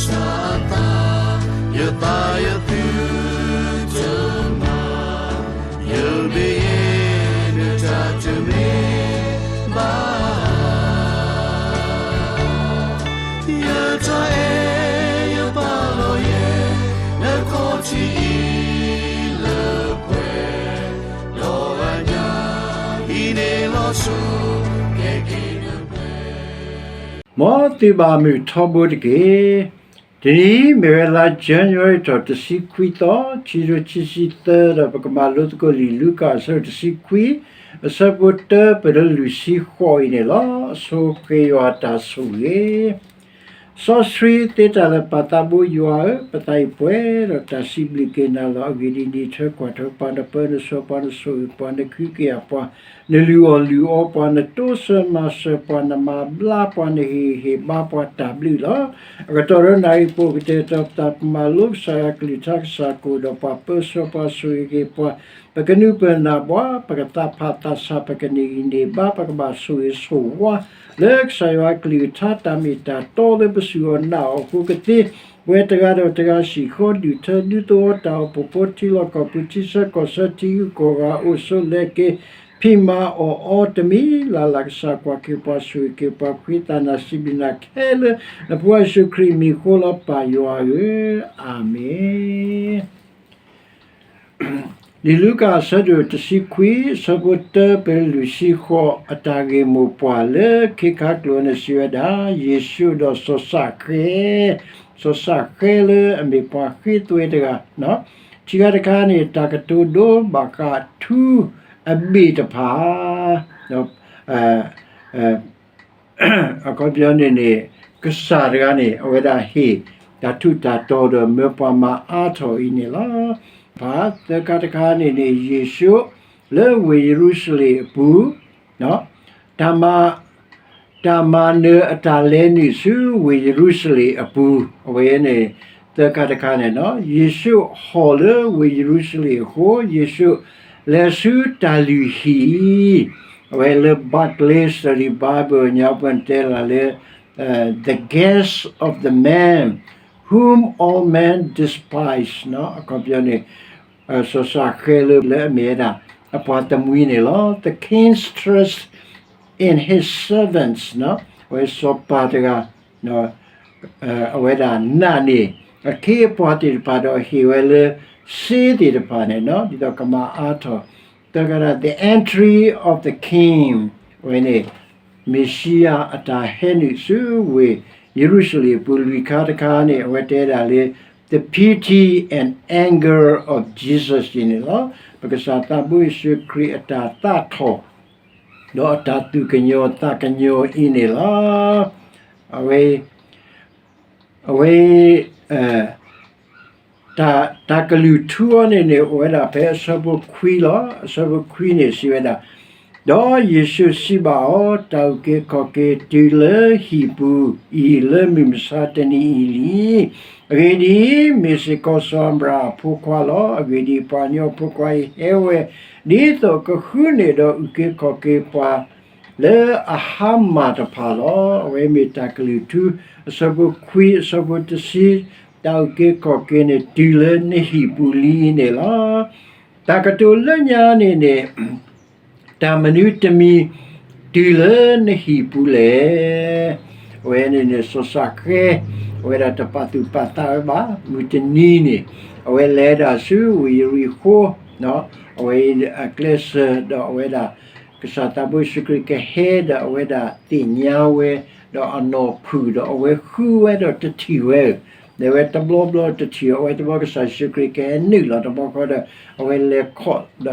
စၢ်အသး, ယသးယသုတမၤ, ယမ့ၢ်ယဲ နတၢ်တမ့ၢ်ဘၣ်. ယတၢ်အဲၣ်ယပာ်လီၤယဲ နခီၣ်ထံးအံၤလၢပှဲၤ, ဒီးအညၣ်အံၤန့ၣ်လီၤစိၤ ကဲက့ၤလၢပှဲၤ. မ်သုဘၣ်မုာ်ထီဘိတက့ၢ်. တနံၤအံၤ မ့ၢ်ဝဲလါ January ထီၣ်တဆံခွံသီ, ခံကထိခံဆံသၢ ဒီးပကမၤလိသကိးလံာ်လူၤကၣ်အဆၢဒိၣ်တဆံခွံ, အဆၢဖိတၢပၢၢ်လၢလွံၢ်ဆံဃိးအံၤန့ၣ်လီၤ. အဆိဃ့ယွၤအတၢ်ဆိၣ်ဂ့ၤ စီဆှံသ့တၢ်လၢပၢ်သးဘိယွၤဧၢ, ပသးအံၤပှဲၤဒီးတၢ်စံးဘျုးက့ၤနၤလီၤ. အဂ့ၢ်ဒ်အံၤ, နထၢကွၢ်ထွဲပှၤ, နပၢနဆှၢပှၤ, နဆိၣ်ဂ့ၤပှၤ, နကဟုကယာ်ပှၤ, နလုၢ်အီၣ်လုၢ်အီပှၤ, နတိစၢၤမၤစၢၤပှၤ, နမၤဘျါပှၤ, နဟ့ၣ်ဂံၢ်ဟ့ၣ်ဘါပှၤတၢ်ဘျုးလီၤ. အကတီၢ်ဒီးနၣ်ရံၣ်ပအိၣ် ကတဲာ်ကတီၤပသး ပမၤလိကစၢ်ယွၤအကလုၢ်ကထါ, ကစၢ်ကအိၣ်ဒီးပှၤ, ပၢဆှၢပှၤ, ဆိၣ်ဂ့ၤက့ၤပှၤ, ပကနၢ်ပၢၢ်နၢ်ပၢၢ်, ပကသးဖးသးဆး, ပကန့ၢ်ဂံၢ်န့ၢ်ဘါ, ပကဘၣ်ဆိၣ်ဂ့ၤဆိၣ်ဝါ လၢကစၢ်ယွၤအကလုၢ်ကထါ, တၢ်မ့ၢ်တၢ်တီလၢပစူၢ်အီၤနာ်အီၤအဃိကသ့, ပဝဲတဂၤဒီးတဂၤစံၣ်ဃီဒုၣ်ထၢ ဒူသဝီတၢ်အိၣ်ဖှိၣ်ဖိ ထံလီၢ်ကီၢ်ပူၤ ထံဆၢကီၢ်ဆၢ ထံဂုၤကီၢ်ဂၤ အိၣ်ဆိးလဲၤက့ၤ ဖံးမၤအီၣ်အီတမံၤလၢ်လၢ်, ကစၢ်ကွၢ်က့ၤပှၤ ဆိၣ်ဂ့ၤက့ၤပှၤ, ဃ့သးနၤစံးဘျုးနၤခဲလၢာ် နဖိယ့ၣ်ၡူးခရံာ်အမံၤအဃိလီၤ ပၢ်ယွၤဧၢ, အၤမ့ၣ်. လံာ်လူၤကၣ်အဆၢဒိၣ်တဆံခွံ အဆၢဖိတၢပၢၢ်လၢလွံၢ်ဆံဃိး အတၢ်ဂ့ၢ်မိၢ်ပှၢ်လၢခ့ခါကျိာ်န့ၣ်စံးဝဲဒၣ် ယ့ၣ်ၡူးဒီးစီၤၡဃဲ, စီၤၡဃဲလၢအမ့ၢ်ပှၤဃ့သွဲတဂၤ, ထံဂၤတခါန့ၣ် တၢ်ကတိၤဒိဘၣ်ဃးထူအဘ့ၣ်တဖၣ် အခီပညီန့ၣ်န့ၣ် ကစၢ်တဂၤန့ၣ် အဝဲဒၣ်ဟ့ၣ်တၢ်ထူးတၢ်တီၤဒီးမၢပှၤမၤအါထီၣ်အံၤန့ၣ်လီၤ. ပှၤသၢခါတခါန့ၣ်န့ၣ် ယ့ၣ်ၡူးလၢဝ့ၢ်ယရူၤၡလ့ၣ်အပူၤ, တၢ်မၤ တၢ်မၤနၢၤအတၢ်လဲၤနုာ်ဆူဝ့ၢ်ယရူၤၡလ့ၣ်အပူၤ, အဝဲန့ၣ် သၢခါတခါန့ၣ်လီၤ. ယ့ၣ်ၡူးဟီၣ်လၢဝ့ၢ်ယရူၤၡလ့ၣ်အဃိ, ယ့ၣ်ၡူးလဲၤဆူတၢ်လုၢ်ဟံၣ်, အဝဲလၢ Barclay Study Bible ညါပှၤတဲလၢ the guest of the man whom all men despise အခီပညီန့ၣ် စီၤၡဃဲလၢ လၢအမ့ၢ်ဝဲဒၣ် အပှၤတမှံၤန့ၣ်လီၤ. The king's trust in his servants အဝဲစီၤပၤတဂၤ အဝဲဒၣ်နာ်န့ၢ် အခ့အပှၤသ့ၣ်တဖၣ်ဒီးဟ့ၣ်ဝဲလၢ စ့သ့ၣ်တဖၣ်န့ၣ် ဒ်သိးကမၤအါထီၣ် သၢခါ the entry of the king အဝဲန့ၣ် မ့ၣ်ၡံယၤအတၢ်ဟဲနုာ်ဆူဝ့ၢ်ယရူၤၡလ့ၣ်အပူၤ လွံၢ်ခါတခါန့ၣ် အဝဲတဲဒၣ်လၢ the pity and anger of Jesus အံၤန့ၣ်လီၤ. ပကစၢ်သးဘိယ့ၣ်ၡူးခရံာ်အတၢ်သးထီၣ် ဒီးအတၢ်သူၣ်ကညီၤသးကညီၤအံၤန့ၣ်လီၤ. အဝဲ အဝဲ တၢ် တၢ်ကလုၢ်ထူအီၤန့ၣ်န့ၣ် အိၣ်ဝဲဒၣ်ဖဲအဆၢဖိခွံလီၤ. အဆၢဖိခွံန့ၣ်စံးဝဲဒၣ်, ဒီးယ့ၣ်ၡူးစံးဘၣ်အီၤ, တၢ်အုၣ်က့ၤခီၣ်က့ၤတုၤလၢဟံၣ်ပူၤအံၤလၢမုၢ်မဆါတနံၤအံၤလံ. အဂ့ၢ်ဒ်အံၤ, မ့ၢ်စ့ၢ်ကီးစီၤအၤဘြၤဟၣ်အဖိခွါလီၤ. အဂ့ၢ်ဒ်အံၤ, ပှၤကညီအဖိခွါအံၤဟဲဝဲ ဒ်သိးကဃုန့ၢ်ဒီးအုၣ်က့ၤခီၣ်က့ၤပှၤ လၢအဟါမၢ်တဖၣ်လီၤ. အဝဲမ့ၢ်တၢ်ကလုၢ်ထူ အဆၢဖိခွံ အဆၢဖိတဆံ, တၢ်အုၣ်က့ၤခီၣ်က့ၤန့ၣ် တုၤလၢနဟံၣ်ပူၤလံန့ၣ်လီၤ. တၢ်ကတိၤလၢညါန့ၣ်န့ၣ် တၢ်မနုၤတမံၤ တုၤလၢနဟံၣ်ပူၤလဲၣ်. အဝဲန့ၣ်န့ၣ် စီၤၡဃဲ အဝဲဒၣ်တပာ်သူၣ်ပာ်သးဝဲဘၣ် မုၢ်တနံၤန့ၣ် အဝဲလဲၤဒၣ်ဆူဝ့ၢ်ယရံၣ်ဃိ အဝဲအကျဲးစၢးဒီးအဝဲဒၣ် ကစၢ်သးဘိယ့ၣ်ၡူးခရံာ်ကဟဲဒီးအဝဲဒၣ်သ့ၣ်ညါဝဲ ဒီးအနီၢ်ဖုၣ်ဒီးအဝဲဃုဝဲဒီးတထံၣ်ဝဲဧၢ, ဒီးအဝဲတဘျီဘျီတထံၣ်အဝဲတဘျီ ကစၢ်ယ့ၣ်ၡူးခရံာ်ကဟဲနုာ်လီၤတဘျီဃီဒီး အဝဲလဲၤခီၣ်ဒီး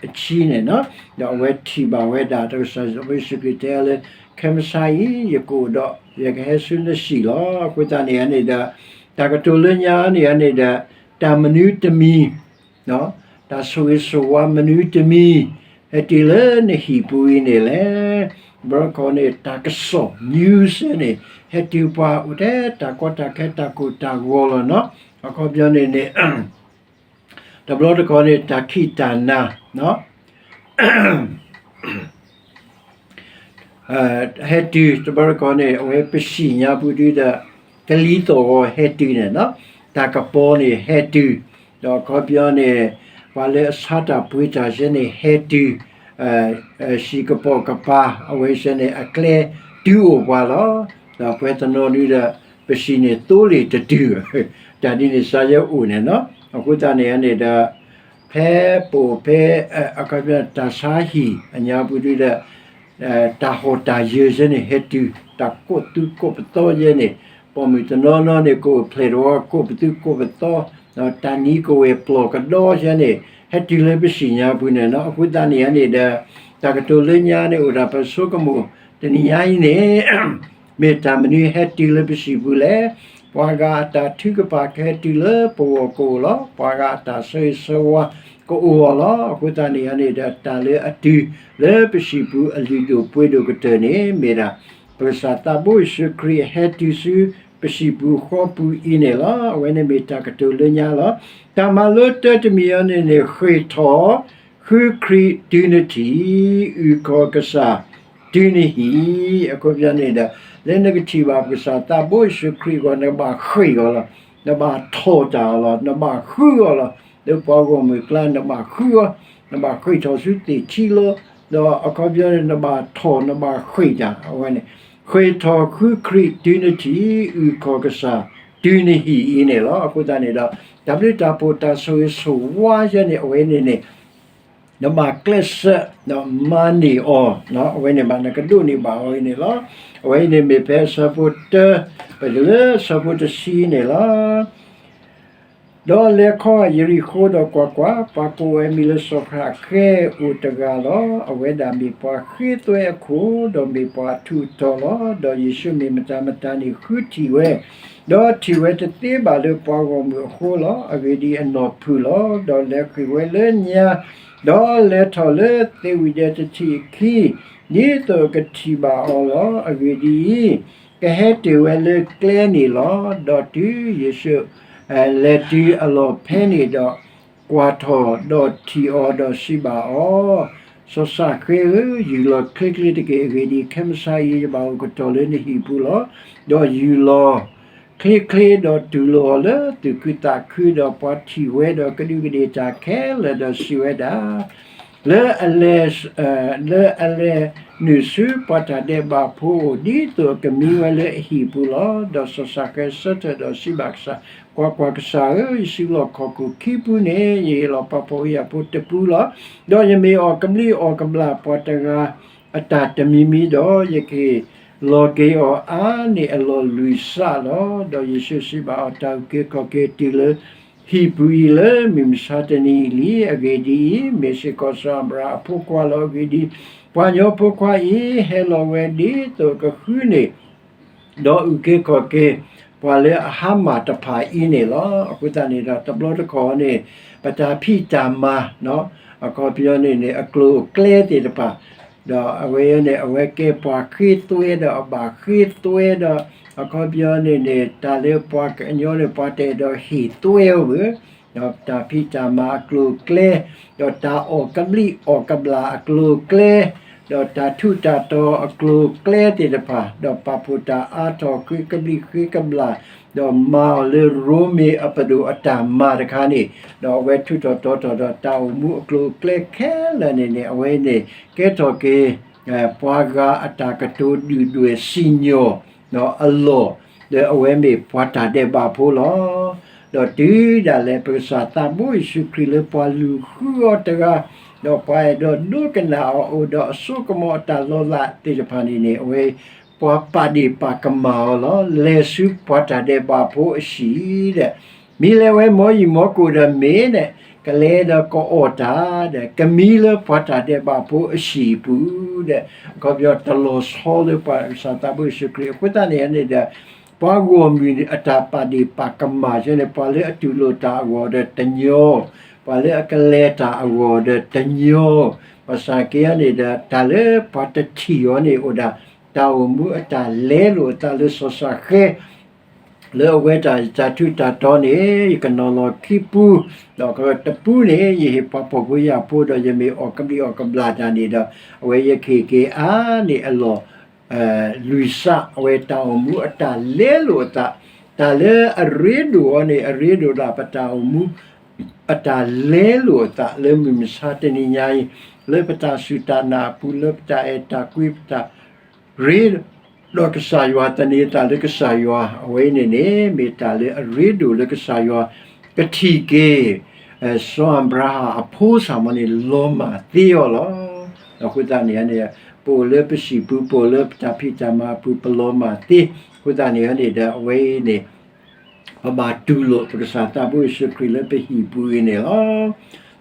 ထီၣ်လၢသ့ၣ်သိဝံၣ်ဒၢအဆံန့ၣ်လီၤ. ဒီးအဝဲထံၣ်ဘၣ်ဝဲဒၣ် ဒီးကစၢ်ယ့ၣ်ၡူးခရံာ်တဲအီၤလၢ ခဲမုၢ်ဆါအံၤ ယကအိၣ်ဒီး ယကဟဲဆူနဆံၣ်လီၤ. အဃိသတးန့ၣ်န့ၣ်ဒီး တၢ်ကတိၤလၢညါန့ၣ်န့ၣ်ဒီး တၢ်မနုၤတမံၤ တၢ်ဆိၣ်ဂ့ၤဆိၣ်ဝါမနုၤတမံၤ ဟဲတုၤလၢနဟံၣ်ပူၤအံၤန့ၣ်လဲၣ်. ဘျီတခီန့ၣ် တၢ်ကစီၣ် news န့ၣ် ဟဲတုၤပှၤအိၣ်ထဲတၢ်ကီတၢ်ခဲတၢ်ကိၢ်တၢ်ဂီၤလီၤနီၤ. အခီပညီန့ၣ်န့ၣ် တဘျီတခီန့ၣ် တၢ်ခံးတၢ်နၤ နီၤ တၢ် ဟဲတုၤတဘျီတခီန့ၣ် အဝဲပစံၣ်ညါပူၤဒုဒီး ကလံၤသီၣ်ဂီၤဟဲတုၤန့ၣ်လီၤ. တၢ်ကပီၤန့ၣ်ဟဲတုၤ, ဒီးအခီပညီန့ၣ် ပှၤလၢအဆါတၢ်ပှ့ၤတၢ်စဲန့ၣ်ဟဲတုၤ, စံၣ်ကပီၤကပၤ အဝဲစဲန့ၣ် အကျဲတုၤအိၣ်ပှၤလီၤ. ဒီးပှၤတနီၤဒုဒီး ပစံၣ်န့ၣ်သိလ့ၣ်တတုၤ, တၢ်ဒ်န့ၣ်စါယဲအိၣ်န့ၣ်လီၤ. အဃိသတးန့ၣ်န့ၣ်ဒီး ဖဲပအိၣ်ဖဲ အခီပညီတၢ်ဆါဟံၣ်အညါပူၤဒုဒီး တၢ်ဟီၣ်တၢ်ယၢၤယဲန့ၣ်ဟဲတုၤ, တၢ်ကိးသူကိးပသီယဲန့ၣ်, ပိာ်မုၣ်တနီၤနီၤန့ၣ် ကအိၣ်ဖျဲၣ်တဝီကိးပသူကိးပသီ, ဒီးတၢ်နံၤကဝဲၢ်ပျီၢ်ကဒီယဲန့ၣ် ဟဲတုၤလၢပစံၣ်ညါပူၤန့ၣ်လီၤ. အဃိသတးန့ၣ်န့ၣ်ဒီး တၢ်ကတိၤလၢညါန့ၣ်အိၣ်ဒၣ်ပဆိကမိၣ် တနံၤညါအံၤန့ၣ် မ့ၢ်တၢ်မနုၤဟဲတုၤလၢပစံၣ်ပူၤလဲၣ်. ပှၤဂၤအတၢ်ထုကဖၣ်ကဟဲတုၤလၢပဂီၢ်ကအိၣ်လီၤ. ပှၤဂၤအတၢ်ဆၢဂ့ၤဆၢဝါကအိၣ်အီၤလီၤ. အဃိသတးန့ၣ်န့ၣ်ဒီး တၢ်လၢအတုၤလၢပစံၣ်ပူၤအလုၢ်ဒိၣ်ပှ့ၤဒိၣ်ကတၢၢ်န့ၣ် မ့ၢ်ဒၣ် ပကစၢ်သးဘိယ့ၣ်ၡူးခရံာ်အဟဲတုၤဆူပစံၣ်ပူၤဃီပူၤအံၤန့ၣ်လီၤ. အဝဲန့ၣ်မ့ၢ်တၢ်ကတိၤလၢညါလီၤ. တၢ်မၤလိတၢတမံၤအံၤန့ၣ်န့ၣ် ဃ့ၢ်ထီၣ်ဃုခရံာ်တုၤနထံၣ်, အုၣ်ကီၤကစၢ်တုၤနဟံၣ်. အခီပညီန့ၣ်ဒီး လၢနကထံၣ်ဘၣ်ပကစၢ်သးဘိယ့ၣ်ၡူးခရံာ်အဂီၢ် နကဘၣ်ဃ့ၢ်အီၤလီၤ. နဘၣ်ထီၣ်တၢ်အီၤလီၤ. နဘၣ်ဃုအီၤလီၤ. လၢပှၤဂီၢ်မုၢ်အကျါ နဘၣ်ဃုအီၤ, နဘၣ်ဃ့ၢ်ထီၣ်ဆူသ့ၣ်ထံလီၤ. ဒီးအခီပညီန့ၣ် နဘၣ်ထီၣ် နဘၣ်ဃ့ၢ်တၢ် အဝဲန့ၣ် ဃ့ၢ်ထီၣ်ဃုခရံာ်တုၤနထံၣ်, အုၣ်ကီၤကစၢ်တုၤနဟံၣ်အံၤန့ၣ်လီၤ. အဃိသတးန့ၣ်ဒီး တၢ်ဘျုးတၢ်ဖှိၣ်တၢ်ဆိၣ်ဂ့ၤဆိၣ်ဝါယဲန့ၣ် အဝဲန့ၣ်န့ၣ် နဘၣ်ကျဲးစၢး မၤန့ၢ်အီၤ, အဝဲန့ၣ်ဘၣ်နကဒိးန့ၢ်ဘၣ်အီၤအံၤန့ၣ်လီၤ. အဝဲအံၤန့ၣ်မ့ၢ်ဖဲအဆၢဖိတၢ ပတုၤလၢဆၢဖိတဆံန့ၣ်လီၤ. ဒီးလဲၤခီယရံၣ်ဃိၤဒီးကွၢ်ကွၢ်, ပှၤကိးဝဲမံၤလၢစီၤဃးဃဲအိၣ်တဂၤလီၤ. အဝဲဒၣ်မ့ၢ်ပှၤဃ့သွဲအခိၣ်, ဒီးမ့ၢ်ပှၤအထူးအတီၤလီၤ. ဒီးယ့ၣ်ၡူးမ့ၢ်မတၤမတၤန့ၣ်ဃုထံၣ်ဝဲ, ဒီးထံၣ်ဝဲတသ့ဘၣ်လၢပှၤဂီၢ်မုၢ်အဃိလီၤ. အဂ့ၢ်ဒ်အံၤ, အနီၢ်ဖုၣ်လီၤ. ဒီးလဲၤဃ့ၢ်ဝဲလၢညါ, ဒီးလဲၤထီၣ်လၢသ့ၣ်ဝံၤဒဲးတထံၣ်အခံ, ဒ်သိးကထံၣ်ဘၣ်အီၤလီၤ. အဂ့ၢ်ဒ်အံၤ, ကဟဲတ့ၢ်ဝဲလၢကျဲန့ၣ်လီၤ. ဒီးတုၤယ့ၣ်ၡူး လဲၤတုၤအလီၢ်ဖဲန့ၣ်ဒီး, ကွၢ်ထီၣ်ဒီးထံၣ်အီၤဒီးစံးဘၣ်အီၤ, စီၤဃးဃဲဧၢ, ယူၢ်လီၤချ့ချ့တက့ၢ်. အဂ့ၢ်ဒ်အံၤ, ခဲမုၢ်ဆါအံၤ ယဘၣ်အိၣ်ကတီၢ်လၢနဟံၣ်ပူၤလီၤ. ဒီးယူၢ်လီၤချ့ချ့ဒီးတူၢ်လိာ်အီၤလၢသူၣ်ခုသးခု, ဒီးပှၤထံၣ်ဝဲဒီးကဒူးကဒ့ၣ်တၢ်ခဲလၢာ်ဒီးစံးဝဲဒၣ်, လၢအလဲၤ လၢအလဲၤနုာ်ဆူပှၤတၢ်ဒဲးဘးဖိအအိၣ်, ဒ်သိးအကမံဝဲလၢအဟံၣ်ပူၤလီၤ. ဒီးစီၤဃးဃဲဆၢထၢၣ်ဒီးစံးဘၣ်ကစၢ်, ကွၢ်ကွၢ်, ကစၢ်ဧၢ, ယစုလီၢ်ခီၣ်ခိၣ်ခံပူန့ၣ် ယဟ့ၣ်လီၤပှၤဖှီၣ်ဖိယာ်ဖိတပူလီၤ. ဒီးယမ့ၢ်အီၣ်ကဘျံးအီၣ်ကဘျၣ်ပှၤတဂၤအတၢ်တမံၤမံၤဒီး, ယကဟ့ၣ်လီၤက့ၤအီၤအါန့ၢ်အလီၢ်လွံၢ်စးလီၤ. ဒီးယ့ၣ်ၡူးစံးဘၣ်အီၤ, တၢ်အုၣ်က့ၤခီၣ်က့ၤတုၤလၢဟံၣ်ပူၤအံၤလၢမုၢ်မဆါတနံၤအံၤလံ. အဂ့ၢ်ဒ်အံၤ, မ့ၢ်စ့ၢ်ကီးစီၤအၤဘြၤဟၣ်အဖိခွါလီၤ. အဂ့ၢ်ဒ်အံၤ, ပှၤကညီဖိခွါအံၤ ဟဲလီၤဝဲဒ်သိးကဃုန့ၢ် ဒီးအုၣ်က့ၤခီၣ်က့ၤ ပှၤလၢအဟါမၢ်တဖၣ်အံၤန့ၣ်လီၤ. အဃိသတးန့ၣ်ဒီး တဘျီတခီၣ်န့ၣ် ပတၢ်ဖံးတၢ်မၤ အခီပညီန့ၣ်န့ၣ် အကျိၤအကျဲသ့ၣ်တဖၣ်, ဒီးအဝဲန့ၣ် အဝဲကဲပှၤဃ့သွဲဒီးအဘၣ်ဃ့သွဲဒီး အခီပညီန့ၣ်န့ၣ် တၢ်လၢပှၤကညီန့ၣ် ပှၤတအဲၣ်ဒိးဟ့ၣ်သွဲအီၤဘၣ် ဒီးတၢ်ဖံးတၢ်မၤအကျိၤအကျဲ, ဒီးတၢ်အီၣ်ကဘျံးအီၣ်ကဘျၣ်အကျိၤအကျဲ, ဒီးတၢ်ထူးတၢ်တီၤအကျိၤအကျဲသ့ၣ်တဖၣ်, ဒီးပာ်ဖှိၣ်တၢ်အါထီၣ်ဃ့ကဘျံးဃ့ကဘျၣ်, ဒီးမၤအီၤလၢရိမ့ၤအပဒိၣ်အတၢ်မၤတခါန့ၣ်, ဒီးအဝဲထူးထီၣ်တီၤထီၣ်ဒီးတၢ်အိၣ်မူအကျိၤအကျဲခဲလၢာ်န့ၣ်န့ၣ် အဝဲန့ၣ် ကဲထီၣ်က့ၤ ပှၤဂၤအတၢ်ကတိၤဒုၣ်ဒွဲၣ်စံၣ်ညီၣ် အလီၢ်, ဒီးအဝဲမ့ၢ်ပှၤတၢ်ဒဲးဘးဖိလီၤ. ဒီးတုၤဒၣ်လဲာ် ပကစၢ်သးဘိယ့ၣ်ၡူးခရံာ်လၢပှၤလူၤဃုအီၤတဂၤ, ဒီးပှၤအဲၣ်ဒိးဒိကနၣ်အီၤအိၣ်ဒီးအစိကမီၤအတၢ်လီၤလးသ့ၣ်တဖၣ်န့ၣ်န့ၣ် အဝဲ ပှၤပာ်ဒ့ၣ်ပာ်ကမၣ်အီၤလီၤ. လဲၤဆူပှၤတၢ်ဒဲးဘးဖိအဟံၣ်ဒီး မ့ၢ်လဲၤဝဲမီၢ်ယံာ်မီၢ်ကိၣ်ဒီးမ့ၢ်ဒီး ကလဲၤဒီးကအီၣ်တၢ်ဒီး ကမံလၢပှၤတၢ်ဒဲးဘးဖိအဟံၣ်အပူၤဒီး အခီပညီတလီၤဆီလၢပှၤကစၢ်သးဘိယ့ၣ်ၡူးခရံာ်. အဃိသတးန့ၣ်န့ၣ်ဒီး ပှၤဂီၢ်မုၢ်အတၢ်ပာ်ဒ့ၣ်ပာ်ကမၣ်ယဲန့ၣ် ပှၤလၢအတူၢ်လိာ်တၢ်အဂီၢ်ဒီးတညီ, ပှၤလၢအကလဲၤတၢ်အဂီၢ်ဒီးတညီ, ဘၣ်ဆၣ်က့န့ၣ်ဒီး တၢ်လၢပှၤတထံၣ်အီၤန့ၣ်အိၣ်ဒၣ် တၢ်အိၣ်မူအတၢ်လဲလိာ်အသးလၢစီၤၡၤဃဲ လၢအဝဲတၢ်တၢ်ထူးတၢ်တီၤန့ၣ် ယကနီၤလီၤခံပူ, ဒီးတပူန့ၣ် ယဟ့ၣ်ပှၤဖှီၣ်ဖိယာ်ဖိဒီး ယမ့ၢ်အီၣ်ကဘျံးအီၣ်ကဘျၣ်တၢ်န့ၣ်ဒီး အဝဲယကဟ့ၣ်က့ၤအါန့ၢ်အလီၢ် လွံၢ်စး အဝဲတၢ်အိၣ်မူအတၢ်လဲလိာ်အသး, တၢ်လၢအရ့ဒိၣ်အီၤန့ၣ် အရ့ဒိၣ်ဒၣ်ပတၢ်အိၣ်မူ အတၢ်လဲလိာ်အသးလၢမုၢ်မဆါတနံၤညါအံၤ, လၢပတၢ်စူၢ်တၢ်နာ်အပူၤ လၢပတၢ်အဲၣ်တၢ်ကွံ ပတၢ်ရ့ဒီးကစၢ်ယွၤ သန့ၤအသးလၢကစၢ်ယွၤ အဝဲအံၤန့ၣ်န့ၣ် မ့ၢ်တၢ်လၢအရ့ဒိၣ်လၢကစၢ်ယွၤ ကထံၣ်က့ၤ စီၤအၤဘြၤဟၣ်အဖိစၢ်မီၤန့ၣ် လီၤမၢ်သ့အီၤလီၤ. အဃိသတးန့ၣ်န့ၣ် ပအိၣ်လၢပဟံၣ်ပူၤ ပအိၣ်လၢပတၢ်ဖံးတၢ်မၤအပူၤ ပလီၤမၢ်သ့, အဃိသတးန့ၣ်န့ၣ်ဒီး အဝဲအံၤန့ၣ် ပဘၣ်တူၢ်လိာ်ပကစၢ်သးဘိယ့ၣ်ၡူးခရံာ်လၢပဟံၣ်ပူၤအံၤန့ၣ်လီၤ.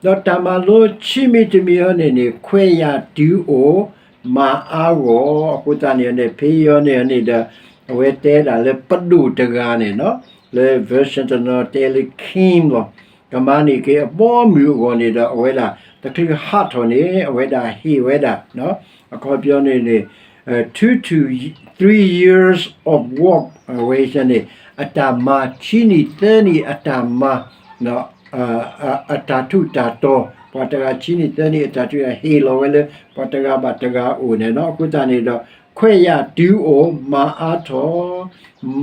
ဒီးတၢ်မၤလိခံမံၤတမံၤအံၤန့ၣ်န့ၣ် ခွဲးယာ်တုၤအိၣ် မၤအါဂီၢ်, အဃိသတးန့ၣ်န့ၣ် ဖဲအံၤန့ၣ်န့ၣ်ဒီး အဝဲတဲဒၣ်လၢပဒိၣ်တဂၤန့ၣ် လၢ version တနီၤတဲလၢ king လီၤ. ကမၤန့ၢ်က့ၤအဘီအမုၢ်အဂီၢ်န့ၣ်ဒီး အဝဲဒၣ်တချုးဟးထီၣ်န့ၣ် အဝဲဒၣ်ဟ့ၣ်ဝဲဒၣ် အခီပညီန့ၣ်န့ၣ် two to three years of work အဝဲန့ၣ် အတၢ်မၤ ခံနံၣ်သၢနံၣ်အတၢ်မၤ အတၢ်ထူးတၢ်တီၤ, ပှၤတဂၤခံနံၣ်သၢနံၣ်အတၢ်ထူးတၢ်တီၤ ဟ့ၣ်လီၤဝဲလၢ ပှၤတဂၤဘၣ်တဂၤအအိၣ်န့ၣ်လီၤ. အဃိသတးန့ၣ်ဒီး ခွဲးယာ်တုၤအိၣ် မၤအါထီၣ်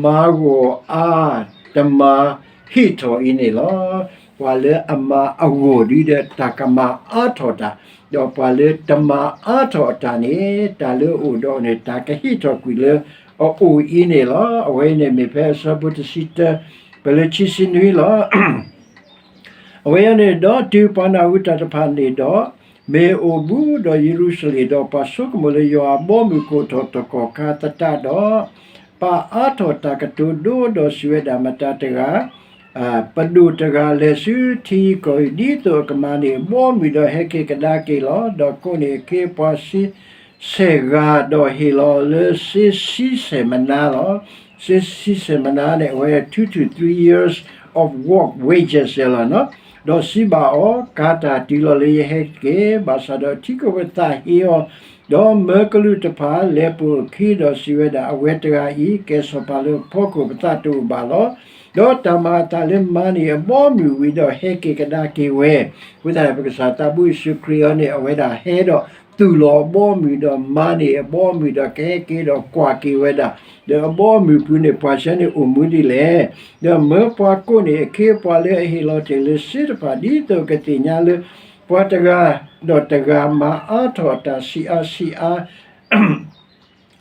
မၤဂီၢ်အါ တမၤဟ့ၣ်ထီၣ်အံၤန့ၣ်လီၤ. ပှၤလၢအမၤအဂီၢ်ဒီး တၢ်ကမၤအါထီၣ်တၢ်, ဒီးပှၤလၢတမၤအါထီၣ်အတၢ်န့ၣ် တၢ်လၢအအိၣ်ဒီးအီၤန့ၣ် တၢ်ကဟ့ၣ်ထီၣ်ကွံာ်လၢအအိၣ်အံၤန့ၣ်လီၤ. အဝဲအံၤန့ၣ်မ့ၢ်ဖဲအဆၢဖိတဆံတၢ ပလၢခံဆံနွံလီၤ. အဝဲအံၤန့ၣ်ဒီး တုၤပှၤနၢ်ဟူတၢ်တဖၣ်န့ၣ်ဒီး, မ့ၢ်အိၣ်ဘူးဒီးယရူၤၡလ့ၣ်, ဒီးပှၤဆိကမိၣ်လၢယွၤအဘီအမုၢ်ကိးထီၣ်တကီၢ်ခါသတးဒီး, ပာ်အါထီၣ်တၢ်ကတိၤဒိဒီးစံးဝဲဒၣ်, မတၤတဂၤ ပဒိၣ်တဂၤလဲၤဆူထံကီၢ်အံၤ ဒ်သိးအကမၤန့ၢ်အဘီအမုၢ်ဒီးဟဲက့ၤကဒါက့ၤလီၤ. ဒီးကိးန့ၢ်အခ့အပှၤဆံဆဲၣ်ဂၤ, ဒီးဟ့ၣ်လီၤလၢစ့ဆံဆဲၣ်မနါလီၤ. စ့ဆံဆဲၣ်မနါန့ၣ် အဝဲ two to three years of work wages လီၤ. ဒီးစံးဘၣ်အီၤ, ကၤတၢ်တုၤလီၤလၢယဟဲက့ၤ, ဘၣ်ဆၣ်ဒီးထံကီၢ်ပသးဟ့အီၤ, ဒီးမၢကလူးတဖၣ်လဲၤပိာ်အခံဒီးစံးဝဲဒၣ်, အဝဲတဂၤအံၤ ကဲစီၤပၤလၢပဖီခိၣ်, ပသးတအိၣ်ဘၣ်လီၤ. ဒီးတၢ်မၤအသးလၢမၤန့ၢ်အဘီအမုၢ်ဝံၤဒီးဟဲက့ၤကဒါက့ၤဝဲ, အဃိသတး ပကစၢ်သးဘိယ့ၣ်ၡူးခရံာ်အံၤန့ၣ် အဝဲဒၣ်ဟဲဒီးသူၣ်လီၤအဘီအမုၢ်, ဒီးမၤန့ၢ်အဘီအမုၢ်ဒီးကဟဲက့ၤဒီးကွၢ်က့ၤဝဲဒၣ်, ဒီးအဘီအမုၢ်ပူၤန့ၣ် ပှၤဆၢန့ၣ်အိၣ်မူဒ်လဲၣ်. ဒီးမၢပှၤကိးန့ၢ်အခ့အပှၤလၢအဟ့ၣ်လီၤတ့ၢ်လၢစ့တဖၣ် ဒ်သိးကသ့ၣ်ညါလၢ ပှၤတဂၤဒီးတဂၤမၤအါထီၣ်အတၢ်ဆံးအါဆံးအါ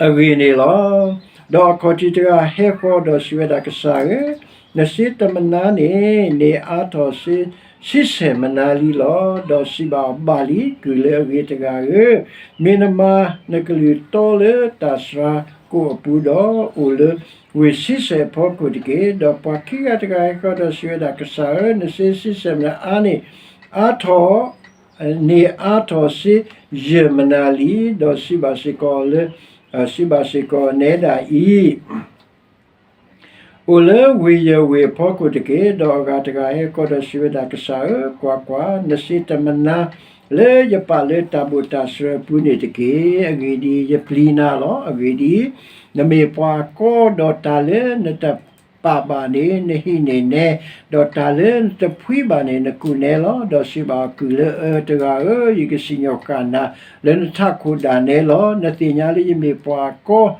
အဂ့ၢ်န့ၣ်လီၤ. ဒီးအခီၣ်ထံးတဂၤဟဲဃီၤဒီးစံးဝဲဒၣ်, ကစၢ်ဧၢ, နစ့တမနါန့ၣ် န့ၢ်အါထီၣ်စ့ဆံဆဲၣ်မနါလံလီၤ. ဒီးစံးဘၣ်အီၤ, ဘၣ်လံ, ကုၢ်လၢအဂ့ၤတဂၤဧၢ, မ့ၢ်နမၤနကလုၢ်တီလၢတၢ်စှၤကိၣ်အပူၤဒီး အိၣ်လၢဝ့ၢ်ဆံဆဲၣ်အဖီခိၣ်တက့ၢ်. ဒီးပှၤခံဂၤတဂၤဟဲဃီၤဒီးစံးဝဲဒၣ်, ကစၢ်ဧၢ, နစ့ဆံဆဲၣ်မနါအါန့ၣ် အါထီၣ် န့ၢ်အါထီၣ်စ့ယဲၢ်မနါလံ. ဒီးစံးဘၣ်စ့ၢ်ကီးလၢ, စံးဘၣ်စ့ၢ်ကီးနဲဒၣ်အံၤ, အိၣ်လၢဝ့ၢ်ယဲၢ်ဝ့ၢ်အဖီခိၣ်တက့ၢ်. ဒီးအဂၤတဂၤဟဲဃီၤဒီးစံးဝဲဒၣ်, ကစၢ်ဧၢ, ကွၢ်ကွၢ်, နစ့တမနါလၢယပာ်လၢတၢ်ဘိၣ်တၢ်စှၤအပူၤန့ၣ်တက့ၢ်. အဂ့ၢ်ဒ်အံၤ, ယပျံၤနၤလီၤ. အဂ့ၢ်ဒ်အံၤ, နမ့ၢ်ပှၤကီ, ဒီးတၢ်လၢနတပာ်ဘၣ်န့ၣ် နဟံးန့ၢ်နဲ, ဒီးတၢ်လၢနတဖှံဘၣ်န့ၣ် နကူၣ်နဲလီၤ. ဒီးစံးဘၣ်အီၤ, ကုၢ်လၢအၢတဂၤဧၢ, ယကစံၣ်ညီၣ်ဃၣ်နၤလၢနထးခိၣ်ဒၣ်နဲလီၤ. နသ့ၣ်ညါလၢယမ့ၢ်ပှၤကီ,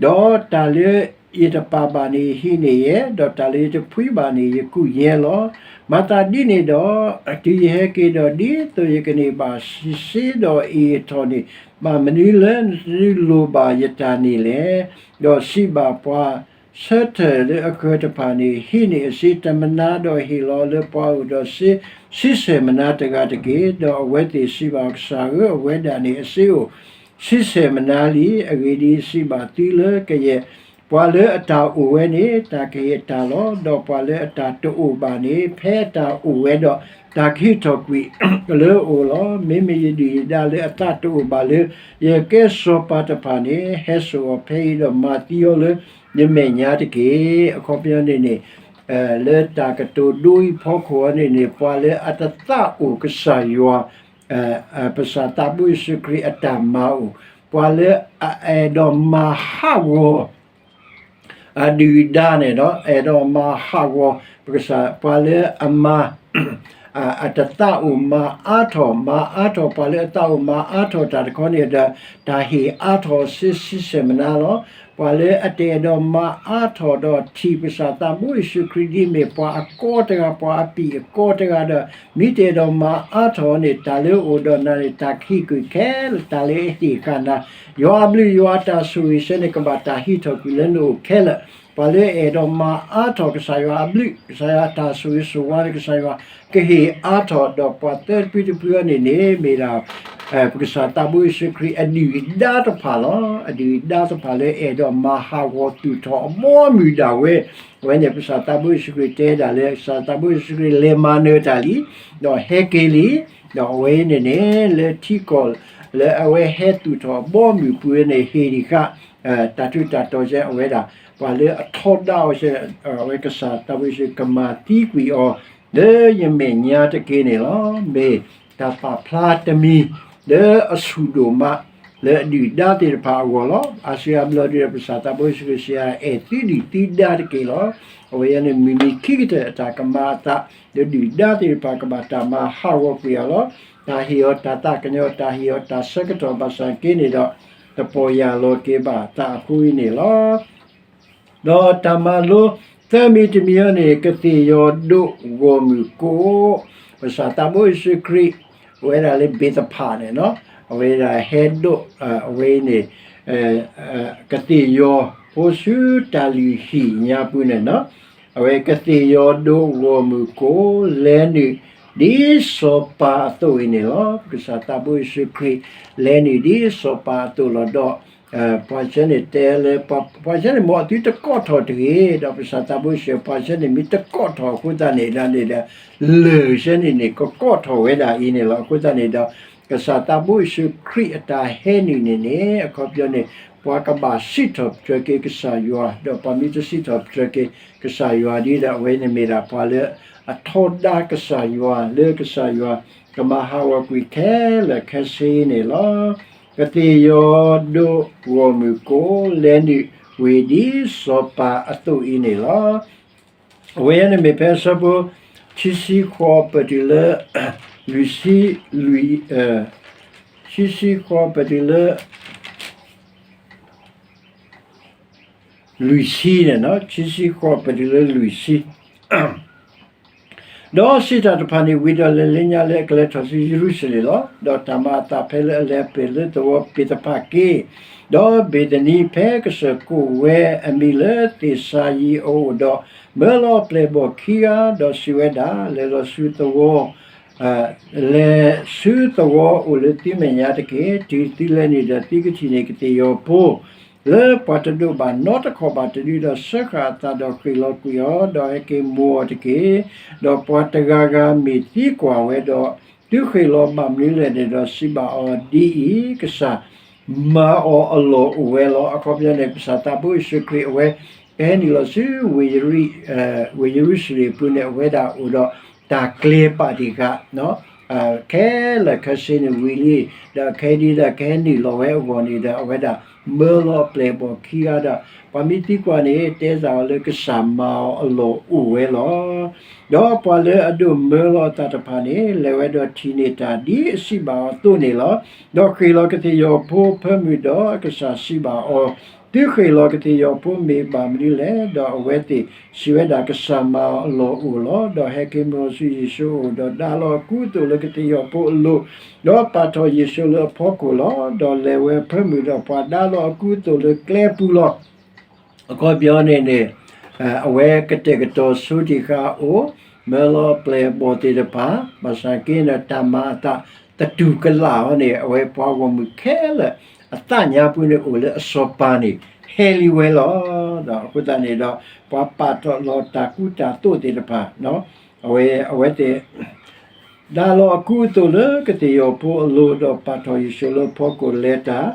ဒီးတၢ်လၢယတပာ်ဘၣ်န့ၣ် ယဟံးန့ၢ်ယဲ, ဒီးတၢ်လၢယတဖှံဘၣ်န့ၣ် ယကူၣ်ယဲလီၤ. မၤသးဒ်န့ၣ်ဒီး, တုၤယဟဲက့ၤဒီး, ဒ်သိးယကန့ၢ်ဘၣ်စ့ဒီးအ့ၣ်အထီၣ်န့ၣ်, ဘၣ်မနုၤလၢနတလိၣ်ဘၣ်ယတၢ်န့ၣ်လဲၣ်. ဒီးစံးဘၣ်ပှၤဆၢထၢၣ်လၢအဃၢၤတဖၣ်န့ၣ်, ဟံးန့ၢ်အစ့တမနါ, ဒီးဟ့ၣ်လီၤလၢပှၤအိၣ်ဒီးစ့ဆံဆဲၣ်မနါတဂၤတက့ၢ်. ဒီးအဝဲသ့ၣ်စံးဘၣ်အီၤ, ကစၢ်ဧၢ, အဝဲဒၣ်န့ၣ်အစ့အိၣ် ဆံဆဲၣ်မနါလံ. အဂ့ၢ်ဒ်အံၤ, စံးဘၣ်သုလၢကယဲၢ်, ပှၤလၢအတၢ်အိၣ်ဝဲန့ၣ် တၢ်ကဟ့ၣ်အတၢ်လီၤ. ဒီးပှၤလၢအတၢ်တအိၣ်ဘၣ်န့ၣ်, ဖဲအတၢ်အိၣ်ဝဲဒီး တၢ်ကဟ့ၣ်ထီၣ်ကွံာ်လၢအအိၣ်လီၤ. မ့မ့ၢ်ယဒုၣ်ယဒါလၢအသးတအိၣ်ဘၣ်လၢယကဲစီၤပၤတဖၣ်န့ၣ်, ဟဲစိာ်အီၤဖဲအံၤဒီးမၤသံအီၤလၢယမဲာ်ညါတက့ၢ်. အခီပညီန့ၣ်န့ၣ်, လၢတၢ်ကတိၤဒိအံၤဖီခိၣ်အံၤန့ၣ်န့ၣ်, ပှၤလၢအတသးအိၣ်ကစၢ်ယွၤ ပကစၢ်သးဘိယ့ၣ်ၡူးခရံာ်အတၢ်မၤအိၣ်, ပှၤလၢအအဲၣ်ဒိးမၤဟးဂီၤ အဒုၣ်အဒါန့ၣ်ဒီး အဲၣ်ဒိးမၤဟးဂီၤပကစၢ်, ပှၤလၢအမၤ အတသးအိၣ်မၤအါထီၣ်, မၤအါထီၣ်, ပှၤလၢအသးအိၣ်မၤအါထီၣ်တၢ်တခီန့ၣ်ဒီး တၢ်ဟ့ၣ်အါထီၣ်စ့ဆံဆဲၣ်မနါလီၤ. ပှၤလၢအတအဲၣ်ဒိးမၤအါထီၣ်ဒီးထံၣ်ကစၢ်သးဘိယ့ၣ်ၡူးခရံာ်ဒ်မ့ၢ်ပှၤအကီတဂၤ, ပှၤအပံာ်အကီတဂၤဒီး မ့ၢ်တအဲၣ်ဒိးမၤအါထီၣ်န့ၣ် တၢ်လၢအအိၣ်ဒီးနၤန့ၣ် တၢ်ခံးကွံာ်ခဲလၢာ်, တၢ်လၢအဟ့ၣ်ဃာ်နၤ, ယွၤအဘျုးယွၤအတၢ်ဆိၣ်ဂ့ၤဆၢန့ၣ် ကဘၣ်တၢ်ဟံးထီၣ်ကွံာ်လၢနအိၣ်ခဲလၢာ်. ပှၤလၢအအဲၣ်ဒိးမၤအါထီၣ်ကစၢ်ယွၤအဘျုး, ကစၢ်ယွၤအတၢ်ဆိၣ်ဂ့ၤဆိၣ်ဝါန့ၣ် ကစၢ်ယွၤကဟ့ၣ်အါထီၣ်ဒီးပှၤသၢတဖုတဖုအံၤန့ၣ်န့ၣ် မ့ၢ်ဒၣ် ပကစၢ်သးဘိယ့ၣ်ၡူးခရံာ်အဒုၣ်အဒါတဖၣ်လီၤ. အဒုၣ်အဒါတဖၣ်လၢအအဲၣ်ဒိးမၤဟးဂီၤသူၣ်ထီၣ်အဘီအမုၢ်ဒၣ်ဝဲ, အဝဲန့ၣ် ပကစၢ်သးဘိယ့ၣ်ၡူးခရံာ်တဲဒၣ်လၢ ကစၢ်သးဘိယ့ၣ်ၡူးခရံာ်လဲၤမၤနၢၤတၢ်လံ, ဒီးဟဲက့ၤလံ, ဒီးအဝဲအံၤန့ၣ်န့ၣ် လၢထံကီၢ် လၢအဝဲဟဲသူၣ်ထီၣ်အဘီအမုၢ်ပူၤန့ၣ် ဟ့ၣ်ဒံးဃာ် တၢ်ထူးတၢ်တီၤဆဲ အဝဲဒၣ် ပှၤလၢအထီဒါအီၤဆဲ အဝဲကစၢ်သးဘိယ့ၣ်ၡူးကမၤသံကွံာ်အီၤ လၢယမဲာ်ညါတက့ၢ်န့ၣ်လီၤ. မ့ၢ်တၢ်ပာ်ဖျါတမံၤ လၢအဆူၣ်ဒိၣ်မး လၢအဒုၣ်အဒါသ့ၣ်တဖၣ်အဂီၢ်လီၤ. အါစုအါဘျီဒ်ဒီး ပကစၢ်သးဘိယ့ၣ်ၡူးခရံာ်စံး အဲၣ်သုဒုၣ်သုဒါတက့ၢ်လီၤ. အဝဲအံၤန့ၣ် မုၢ်နံၤခံကတၢၢ်အတၢ်ကမၤအသး လၢဒုၣ်ဒါသ့ၣ်တဖၣ်ကဘၣ်တၢ်မၤဟးဂီၤကွံာ်အီၤလီၤ. တၢ်ဟ့ၣ်အီၤတၢ်သးကညီၤ, တၢ်ဟ့ၣ်အီၤတၢ်ဆၢကတီၢ် ဘၣ်ဆၣ်က့န့ၣ်ဒီး တပီၢ်ယၢ်လီၤက့ၤဘၣ်သးအဃိအံၤန့ၣ်လီၤ. ဒီးတၢ်မၤလိသၢမံၤတမံၤအံၤန့ၣ် ကသ့ၣ်ယီၤဒိးဂီၢ်မုၢ်ကိး, ပကစၢ်သးဘိယ့ၣ်ၡူးခရံာ် အဝဲဒၣ်လၢဘ့းသဖးန့ၣ် အဝဲဒၣ်ဟဲဒိး အဝဲအံၤန့ၣ် ကသ့ၣ်ယီၤဖိဆူတၢ်လုၢ်ဟံၣ်ညါပူၤန့ၣ် အဝဲကသ့ၣ်ယီၤဒိးဂီၢ်မုၢ်ကိး လဲၤနုာ်ဒ်စီၤပၤအသိးအံၤန့ၣ်လီၤ. ပကစၢ်သးဘိယ့ၣ်ၡူးခရံာ် လဲၤနုာ်ဒ်စီၤပၤအသိးလီၤ. ဒီး ပှၤဆဲန့ၣ်တဲလၢ ပှၤဆဲန့ၣ် မ်အသုတကိးထီၣ်တဂ့ၤ, ဒီးပကစၢ်သးဘိယ့ၣ်ၡူး ပှၤဆဲန့ၣ် မ့ၢ်တကိးထီၣ်အဃိသတးန့ၣ်ဒၣ်န့ၣ်ဒီး လၢၢ်ဆဲန့ၣ်န့ၣ် ကကိးထီၣ်ဝဲဒၣ်အံၤန့ၣ်လီၤ. အဃိသတးန့ၣ်ဒီး ကစၢ်သးဘိယ့ၣ်ၡူးခရံာ်အတၢ်ဟဲနုာ်န့ၣ်န့ၣ် အခီပညီန့ၣ် ပှၤကဘၣ်စံးထီၣ်ပတြၢၤက့ၤကစၢ်ယွၤ, ဒီးပှၤမ့ၢ်တစံးထီၣ်ပတြၢၤက့ၤကစၢ်ယွၤဒ်ဒီး အဝဲန့ၣ်မ့ၢ်ဒၣ်ပှၤလၢအထီဒါကစၢ်ယွၤ လၢကစၢ်ယွၤကမၤဟးဂီၤကွံာ်ခဲလၢာ်ခဲဆ့န့ၣ်လီၤ. ကသ့ၣ်ယီၤဒိးဂီၢ်မုၢ်ကိး လဲၤနုာ်ဝံၤဒ်စီၤပၤအသိးအံၤန့ၣ်လီၤ. အဝဲန့ၣ်မ့ၢ်ဖဲအဆၢဖိ ခံဆံဃိးပတုၤလၢ လွံၢ်ဆံ, လွံၢ်, ခံဆံဃိးပတုၤလၢ လွံၢ်ဆံန့ၣ်, ခံဆံဃိးပတုၤလၢလွံၢ်ဆံ ဒီးစံးတၢ်တဖၣ်န့ၣ်ဝံၤဒီး လဲၤလၢညါလၢအကလဲၤထီၣ်ဆူယရူၤၡလ့ၣ်လီၤ. ဒီးတၢ်မၤအသးဖဲလၢအလဲၤပှ့ၤလၢသဝီဘ့းသဖးက့ၤ, ဒီးဘ့းသနံဖဲကစၢၢ်ကိးဝဲအမံၤလၢသ့ၣ်စၤယံၤအအိၣ်ဒီး, မၢလီၤအပျဲၢ်အဘီၣ်ခံဂၤ, ဒီးစံးဝဲဒၣ်, လဲၤလီၤဆူသဝီ လဲၤဆူသဝီအိၣ်လၢသုမဲာ်ညါတက့ၢ်. တုၤသုလဲၤနုာ်ဒီးသုကထံၣ်န့ၢ်ကသ့ၣ်ယီၤဖိ လၢပှၤတဒိးဘၣ်နီတခီၣ်ဘၣ်တဒုဒီး စၢဃာ်အသးဒီးဃ့ၢ်လီၤကွံာ်အီၤ, ဒီးဟဲက့ၤမိၢ်အီၤတက့ၢ်. ဒီးပှၤတဂၤဂၤမ့ၢ်သံကွၢ်ဝဲဒီး, သုဃ့ၢ်လီၤဘၣ်မနုၤလဲၣ်န့ၣ်ဒီး စံးဘၣ်အီၤဒ်အံၤ, ကစၢ်မၤအီၤအလီၢ်အိၣ်ဝဲလီၤ. အခီပညီန့ၣ် ကစၢ်သးဘိယ့ၣ်ၡူးခရံာ်အဝဲ ကဟဲနုာ်လီၤဆူ ဝ့ၢ်ယရူၤၡလ့ၣ်အပူၤန့ၣ် အဝဲဒၣ်အိၣ်ဒီးတၢ်ကျဲၤပာ်တံၢ်ဃာ် ခဲလၢာ်ခဲဆ့န့ၣ်ဝံၤလံ, ဒီးခဲဒ်ဒီးကဟဲနုာ်လီၤဝဲအဂီၢ်န့ၣ်ဒီး အဝဲဒၣ်မၢလီၤအပျဲၢ်အဘီၣ်ခံဂၤဒီး ပှၤမ့ၢ်သံကွၢ်န့ၣ် တဲစ့ၢ်အီၤလၢကစၢ်မၤအီၤအလီၢ်အိၣ်ဝဲလီၤ. ဒီးပှၤလၢအဒိးမၢလီၤအသးတဖၣ်န့ၣ် လဲၤဝဲဒီးထံၣ်န့ၢ်တၢ်ဒ်အစံးဘၣ်အီၤအသိးန့ၣ်လီၤ. ဒီးဃ့ၢ်လီၤကသ့ၣ်ယီၤဖိအဖၢမုၢ်ဒီး ကစၢ်စံးဘၣ်အီၤ, သုဃ့ၢ်လီၤကသ့ၣ်ယီၤဖိမ့ၢ်ဘၣ်မနုၤလဲၣ်. ဒီးအဝဲသ့ၣ်စံးဝဲဒၣ်, ကစၢ်မၤအီၤအလီၢ်အိၣ်လီၤ. ဒီးဟဲက့ၤမုၢ်လီၤဆူယ့ၣ်ၡူးအအိၣ်, ဒီးဒါလီၤအကူအသိးလၢကသ့ၣ်ယီၤဖိအလိၤ, ဒီးပာ်ထီၣ်ယ့ၣ်ၡူးလၢအဖီခိၣ်လီၤ. ဒီးလဲၤဝဲအဖၢမုၢ်ဒီးပှၤဒါလီၤအကူအသိးလၢကျဲပူၤလီၤ. အခီပညီန့ၣ်န့ၣ် အဝဲကတဲာ်ကတီၤဆိတံၢ်ဃာ်အအိၣ်, မၢလီၤအပျဲၢ်အဘီၣ်သ့ၣ်တဖၣ်, ဘၣ်ဆၣ်က့န့ၣ် တၢ်မၤအသးတတူၢ်ကလာ်အီၤန့ၣ် အဝဲပှၤဂီၢ်မုၢ်ခဲလၢာ် အသးညါပူၤန့ၣ်အိၣ်လၢအစီၤပၤန့ၣ် ဟဲလံဝဲလီၤ. ဒီးအဃိသတးန့ၣ်ဒီး ပှၤပာ်ထီၣ်လီၤတၢ်ကူတၢ်သိးသ့ၣ်တဖၣ် အဝဲ အဝဲသ့ၣ် ဒါလီၤအကူအသိးလၢကသ့ၣ်ယီၤဖိအလိၤ, ဒီးပာ်ထီၣ်ယ့ၣ်ၡူးလၢအဖီခိၣ်လဲၤတၢ်,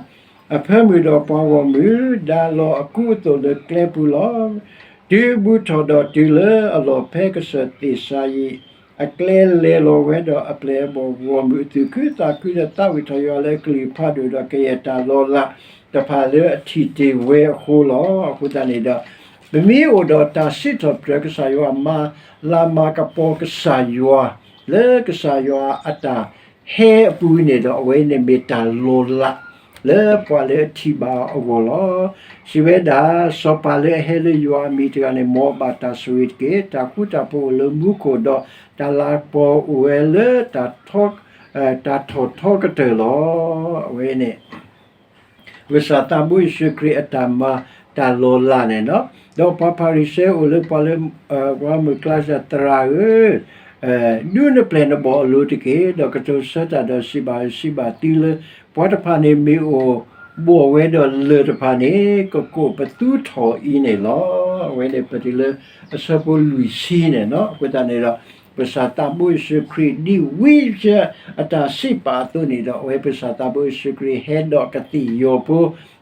အဖၢမုၢ်ဒီးပှၤဂီၢ်မုၢ် ဒါလီၤအကူအသိးလၢကျဲပူၤလီၤ. တုၤဘူးထီၣ်ဒီးတုၤလၢအလီၢ်ဖဲကစၢၢ်သ့ၣ်စၤယံၤ အကျဲလဲၤလီၤဝဲဒီး အပျဲၢ်အဘီၣ်ဂီၢ်မုၢ်အသူၣ်ခုသးခုဒီး သးဝံၣ်ထီၣ်ယွၤလၢအကလုၢ်ဖးဒိၣ်ဒီး ကယဲၢ်တၢ်လီၤလးတဖၣ်လၢအထံၣ်တ့ၢ်ဝဲအဃိလီၤ. အဃိသတးန့ၣ်ဒီး ပမ့ၢ်အိၣ်ဒီးတၢ်စံးထီၣ်ပတြၢၤကစၢ်ယွၤ, မၤလၤမၤကပီၤကစၢ်ယွၤ လၢကစၢ်ယွၤအတၢ်ဟဲအပူၤန့ၣ်ဒီး အဝဲန့ၣ်မ့ၢ်တၢ်လီၤလး လၢပှၤလၢအထံၣ်ဘၣ်အဂီၢ်လီၤ. စံးဝဲဒၣ်, စီၤပၤလၢအဟဲလၢယွၤအမံၤတဂၤန့ၣ် မ်အဘၣ်တၢ်ဆိၣ်ဂ့ၤတက့ၢ်. တၢ်ဃူတၢ်ဖိးအိၣ်လၢမူခိၣ်, ဒီးတၢ်လၤကပီၤအိၣ်ဝဲလၢ တၢ်ထီၣ်ထီကတၢၢ်လီၤ. အဝဲန့ၣ် ကစၢ်သးဘိယ့ၣ်ၡူးခရံာ်အတၢ်မၤတၢ်လီၤလးန့ၣ်လီၤ. ဒီးပှၤဖၤရံၤၡဲအိၣ်လၢပှၤလၢ ပှၤမုၢ်ကျါစၢ်သရၣ်ဧၢ, ဒုးနပျဲၢ်နဘီၣ်အလိၤတက့ၢ်. ဒီးကတိၤဆၢတၢ်ဒီးစံးဘၣ်, စံးဘၣ်သုလၢ ပှၤတဖၣ်န့ၣ်မ့ၢ်အိၣ်ဘီၣ်ဝဲဒီးလၢၢ်တဖၣ်န့ၣ် ကကိးပသူထီၣ်အံၤန့ၣ်လီၤ. အဝဲန့ၣ်ပတုၤလၢအဆၢဖိလွံၢ်ဆံန့ၣ်လီၤ. အဃိသတးန့ၣ်ဒီး ပကစၢ်သးဘိယ့ၣ်ၡူးခရံာ် ဒ်ဝံယၡါယၤအတၢ်စံးပာ်အသိးန့ၣ်ဒီး အဝဲပကစၢ်သးဘိယ့ၣ်ၡူးခရံာ်ဟဲဒီးကသ့ၣ်ယီၤဖိ,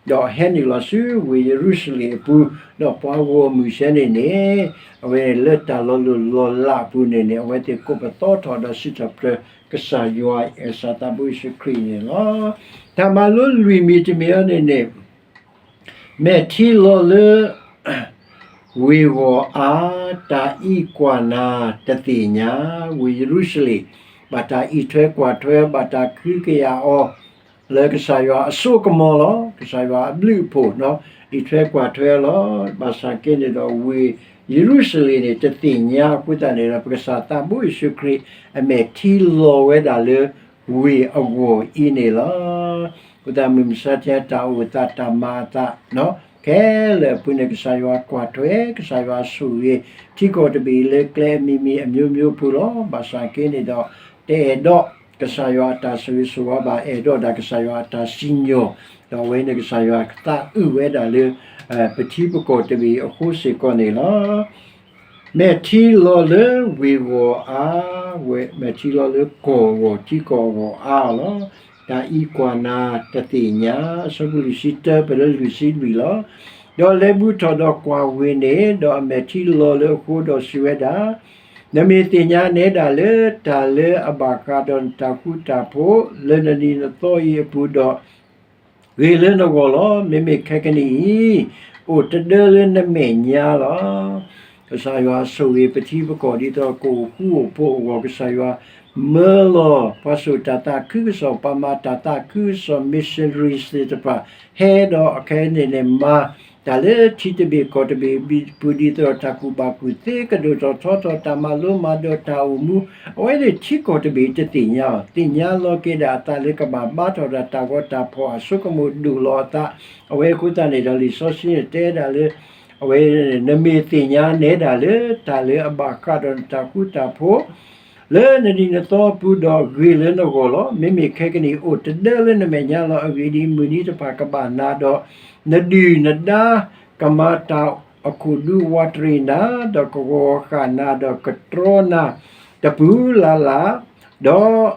ဒီးဟဲနုာ်လီၤဆူဝ့ၢ်ယရူၤၡလ့ၣ်အပူၤ, ဒီးပှၤဂီၢ်မုၢ်စဲန့ၣ်န့ၣ် အဝဲလၢတၢ်လီၤလိၢ်လီၤလးအပူၤန့ၣ်န့ၣ် အဝဲသ့ၣ်ကိးပသူထီၣ်ဒီးစံးထီၣ်ပတြၢၤကစၢ်ယွၤ ကစၢ်သးဘိယ့ၣ်ၡူးခရံာ်န့ၣ်လီၤ. တၢ်မၤလိလွံၢ်မံၤတမံၤအံၤန့ၣ်န့ၣ် မဲာ်ထံလီၤလၢ ဝ့ၢ်ဂီၢ်အါ, တၢ်အံးကွၢ်နၤတသ့ၣ်ညါ, ဝ့ၢ်ယရူၤၡလ့ၣ် ဘၣ်တၢ်အံးထွဲကွၢ်ထွဲ, ဘၣ်တၢ်ကဟုကယာ်အီၤ လၢကစၢ်ယွၤအစိကမီၤလီၤ. ကစၢ်ယွၤအဘျုးအဖှိၣ် အံးထွဲကွၢ်ထွဲလီၤ. ဘၣ်ဆၣ်က့န့ၣ်ဒီး ဝ့ၢ်ယရူၤၡလ့ၣ်န့ၣ် တသ့ၣ်ညါအဃိသတးန့ၣ်ဒီး ပကစၢ်သးဘိယ့ၣ်ၡူးခရံာ် အမဲာ်ထံလီၤဝဲဒၣ်လၢ ဝ့ၢ်အဂီၢ်အံၤန့ၣ်လီၤ. အဃိသတးမုၢ်မဆါတနံၤ တၢ်အိၣ်သးတၢ်မၤအသး ခဲလၢာ်အပူၤန့ၣ် ကစၢ်ယွၤကွၢ်ထွဲ ကစၢ်ယွၤဆိၣ်ဂ့ၤ ထံကီၢ်တဘ့ၣ်လၢကျဲအမံၤမံၤအမျိုးမျိုးပူၤလီၤ. ဘၣ်ဆၣ်က့န့ၣ်ဒီး တအဲၣ်ဒိးကစၢ်ယွၤအတၢ်ဆိၣ်ဂ့ၤဆိၣ်ဝါဘၣ်, အဲၣ်ဒိးဒၣ်ကစၢ်ယွၤအတၢ်စံၣ်ညီၣ်, ဒီးအဝဲန့ၣ်ကစၢ်ယွၤသးအုးဝဲဒၣ်လၢ ပထံပကီၢ်တဘ့ၣ်အဃိစ့ၢ်ကီးန့ၣ်လီၤ. မဲာ်ထံလီၤလၢဝ့ၢ်ဂီၢ်အါ, ဝဲမဲာ်ထံလီၤလၢကီၢ်အဂီၢ် ထံကီၢ်အဂီၢ်အါလီၤ. တၢ်အံးကွၢ်နၤတသ့ၣ်ညါ, အဆၢဖိလွံၢ်ဆံတၢ ပလၢလွံၢ်ဆံလွံၢ်လီၤ. ဒီးလဲၤဘူးထီၣ်ဒီးကွၢ်ဝ့ၢ်န့ၣ်, ဒီးအမဲာ်ထံလီၤလၢအဃိဒီးစံးဝဲဒၣ်, နမ့ၢ်သ့ၣ်ညါနဲဒၣ်လၢ တၢ်လၢအဘၣ်ဃးဒီးနတၢ်ဃူတၢ်ဖိး လၢနနံၤနသီအံၤအပူၤဒီး ဂ့ၤလၢနဂီၢ်လီၤ. မ့မ့ၢ်ခဲကနံၣ်အံၤ အိၣ်တဒၢလၢနမဲာ်ညါလီၤ. ကစၢ်ယွၤဆိၣ်ဂ့ၤပထံပကီၢ်ဒ်သိးကအိၣ်ဃူအိၣ်ဖိးအဂီၢ် ကစၢ်ယွၤမၢလီၤ ပှၤစိာ်တၢ်သးခုကစီၣ် ပှၤမၤတၢ်သးခုကစီၣ် missionaries သ့ၣ်တဖၣ် ဟဲဒီးအခဲန့ၣ်န့ၣ် မၤတၢ်လၢထံတဘ့ၣ်ကီၢ်တဘ့ၣ်ပူၤ ဒ်သိးတၢ်ကူၣ်ဘၣ်ကူၣ်သ့ ကဒိၣ်ထီၣ်ထီထီၣ် တၢ်မၤလိမၤဒိး တၢ်အိၣ်မူ အဝဲသ့ၣ်ထံကီၢ်တဘ့ၣ်တသ့ၣ်ညါအီၤ, သ့ၣ်ညါလီၤက့ၤဒၣ်အသးလၢကဘၣ်ဘါထီၣ်ဒၣ်တၢ်ဂီၤတၢ်ဖီၣ် အဆိကမိၣ်ဒိၣ်လီၤအသး, အဝဲအဃိသတးန့ၣ်ဒီး လံာ်စီဆှံန့ၣ်တဲဒၣ်လၢ အဝဲ နမ့ၢ်သ့ၣ်ညါနဲဒၣ်လၢ တၢ်လၢအဘၣ်ဃးဒီးနတၢ်ဃူတၢ်ဖိး လၢနနံၤနသီအပူၤဒီးဂ့ၤလၢနဂီၢ်လီၤ. မ့မ့ၢ်ခဲကနံၣ်အိၣ်တဒၢလၢနမဲာ်ညါလီၤ. အဂ့ၢ်ဒ်အံၤ, မုၢ်နံၤတဖၣ်ကဘၣ်နၤဒီး နဒုၣ်နဒါ ကမၤတၢ်အခိၣ်ဒူဝးတရံးနၤ, ဒီးကဂီၤဃာ်နၤ, ဒီးကတြီနၤတပူၤလၢ်လၢ်, ဒီး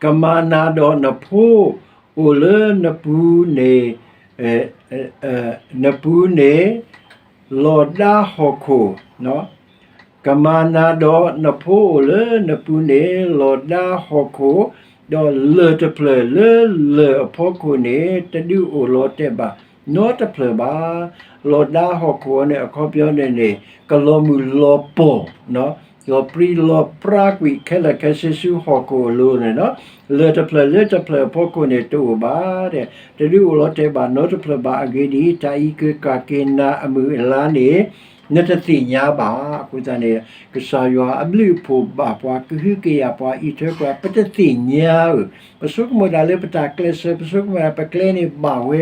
ကမၤနၤဒီးနဖိအိၣ်လၢနပူၤန့ၣ်, နပူၤန့ၣ် လီၤဒါဟီၣ်ခိၣ်, ကမၤနၤဒီးနဖိအိၣ်လၢနပူၤန့ၣ် လီၤဒါဟီၣ်ခိၣ်, ဒီးလၢၢ်တဖျၢၣ်လၢလၢၢ်အဖီခိၣ်န့ၣ် တဒုးအိၣ်လီၤတဲာ်ဘၣ်နီတဖျၢၣ်ဘၣ်. လီၤဒါဟီၣ်ခိၣ်အံၤန့ၣ် အခီပညီန့ၣ်န့ၣ် ကလီၤမုၢ်လီၤပီၢ် လီၤပြံလီၤပြါကွံာ်ခဲလၢာ်ခဲဆ့ဆူဟီၣ်ခိၣ်အလိၤန့ၣ်လီၤ. လၢၢ်တဖျၢၣ်လၢတဖျၢၣ်အဖီခိၣ်န့ၣ်တအိၣ်ဘၣ်, တဒုးအိၣ်လီၤတဲာ်ဘၣ်နီတဖျၢၣ်ဘၣ်. အဂ့ၢ်ဒ်အံၤ, တၢ်အံးက့ၤကၢ်က့ၤနၤအမုၢ်အလါန့ၣ် နတသ့ၣ်ညါဘၣ်. အဃိသတးန့ၣ် ကစၢ်ယွၤအဘျုးအဖှိၣ်ဘၣ်ပှၤ ကဟုကယာ်ပှၤ အံးထွဲကွၢ် ပတသ့ၣ်ညါဧၢ, ပဆိကမိၣ်ဒၣ်လၢပတၢ်ကျဲးစၢး, ပဆိကမိၣ်ဒၣ်ပကျဲန့ၣ်ဘၣ်ဝဲ,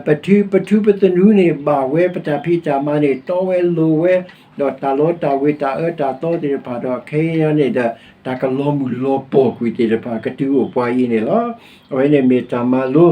ပထူပသနူန့ၣ်ဘၣ်ဝဲ, ပတၢ်ဖံးတၢ်မၤန့ၣ်တီဝဲလိၤဝဲ, ဒီးတၢ်လီတၢ်ဝ့ၤ တၢ်အၢတၢ်သီသ့ၣ်တဖၣ်ဒီး ခဲအံၤန့ၣ်ဒီး တၢ်ကလီၤမုၢ်လီၤပီၢ်ကွံာ်သ့ၣ်တဖၣ် ကတုၤအိၣ်ပှၤအံၤန့ၣ်လီၤ. အဝဲန့ၣ်မ့ၢ်တၢ်မၤလိ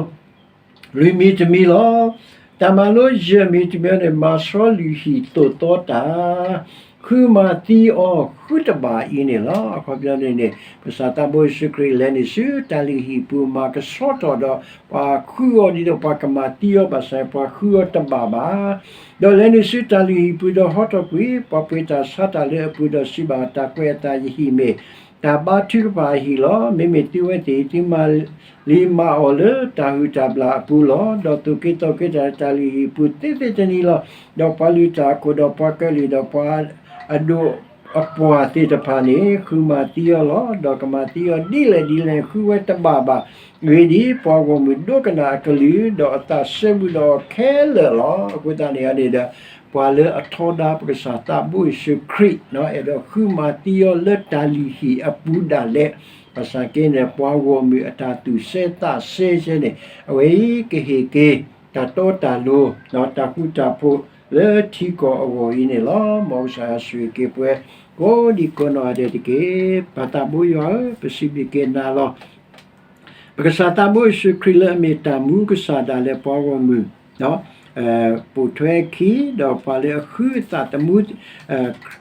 လွံၢ်မံၤတမံၤလီၤ. တၢ်မၤလိယဲၢ်မံၤတမံၤန့ၣ် မၤဆီလံာ်ဟံၣ်သိၣ်သီတၢ် ဃုမၤသံအီၤဃုတဘၣ်အံၤန့ၣ်လီၤ. အခီပညီန့ၣ်န့ၣ် ကစၢ်သးဘိယ့ၣ်ၡူးခရံာ်လဲၤနုာ်ဆူတၢ်လုၢ်ဟံၣ်ပူၤ မၤကဆှီထီၣ်ဒီး ပှၤဃုအီၤဒ်သိးပှၤကမၤသံအီၤဘၣ်ဆၣ် ပှၤဃုအီၤတဘၣ်ဘၣ်. ဒီးလဲၤနုာ်ဆူတၢ်လုၢ်ဟံၣ်ပူၤဒီးဟီထီၣ်ကွံာ် ပှၤပှ့ၤတၢ်ဆါတၢ်လၢအပူၤဒီးစံးဘၣ် တၢ်ကွဲးအသး ယဟံၣ်မ့ၢ် တၢ်ဘါထုကဖၣ်အဟံၣ်လီၤ. မ့မ့ၢ်သုဝဲသ့ၣ် သုမၤလံမၤအီၣ်လၢတၢ်ဟုၣ်တၢ်ဘျၣ်အပူၤလီၤ. ဒီးသူၣ်က့သီၣ်က့တၢ်လၢတၢ်လုၢ်ဟံၣ်ပူၤသ့သ့တနံၤလီၤ. ဒီးပှၤလုၢ်တၢ်အခိၣ်ဒီးပှၤကလုာ်ဒီးပှၤအဒိၣ် အပှၤသ့ၣ်တဖၣ်န့ၣ် ဃုမၤသံအီၤလီၤ. ဒီးကမၤသံအီၤဒ်လဲၣ်ဒ်လဲၣ်န့ၣ် ဃုဝဲတဘၣ်ဘၣ်. အဂ့ၢ်ဒ်အံၤ, ပှၤဂီၢ်မုၢ်ဒိကနၣ်အကလုၢ်, ဒီးအသးစဲဘူးဒီးအီၤခဲလၢာ်လီၤ. အဃိသတးန့ၣ်န့ၣ်ဒီး ပှၤလၢအထီဒါပကစၢ်သးဘိယ့ၣ်ၡူးခရံာ် အဲၣ်ဒိးဃုမၤသံအီၤလၢတၢ်လုၢ်ဟံၣ်အပူၤဒၣ်လဲာ်, ဘၣ်ဆၣ်က့န့ၣ် ပှၤဂီၢ်မုၢ်အတၢ်သူၣ်စဲသးစဲယဲန့ၣ် အဝဲအံၤကဟ့ၣ်က့ၤ တၢ်တီတၢ်လိၤ တၢ်ဃူတၢ်ဖိးလၢထံကီၢ်အဂီၢ်အံၤန့ၣ်လီၤ. မ်ကစၢ်ယွၤဆိၣ်ဂ့ၤက့ၤပှၤ ကိးဒံကိးနီၢ်ဂၤဒဲးတက့ၢ်. ပၢ်သးဘိယွၤဧၢ, ပစံးဘျုးက့ၤနၤလီၤ. ပကစၢ်သးဘိယ့ၣ်ၡူးခရံာ်လၢအမ့ၢ်တၢ်မူကစၢ်ဒၣ်လဲာ်ပှၤဂီၢ်မုၢ် ပိာ်ထွဲခံ ဒီးပှၤလၢအဃုအသးသမူ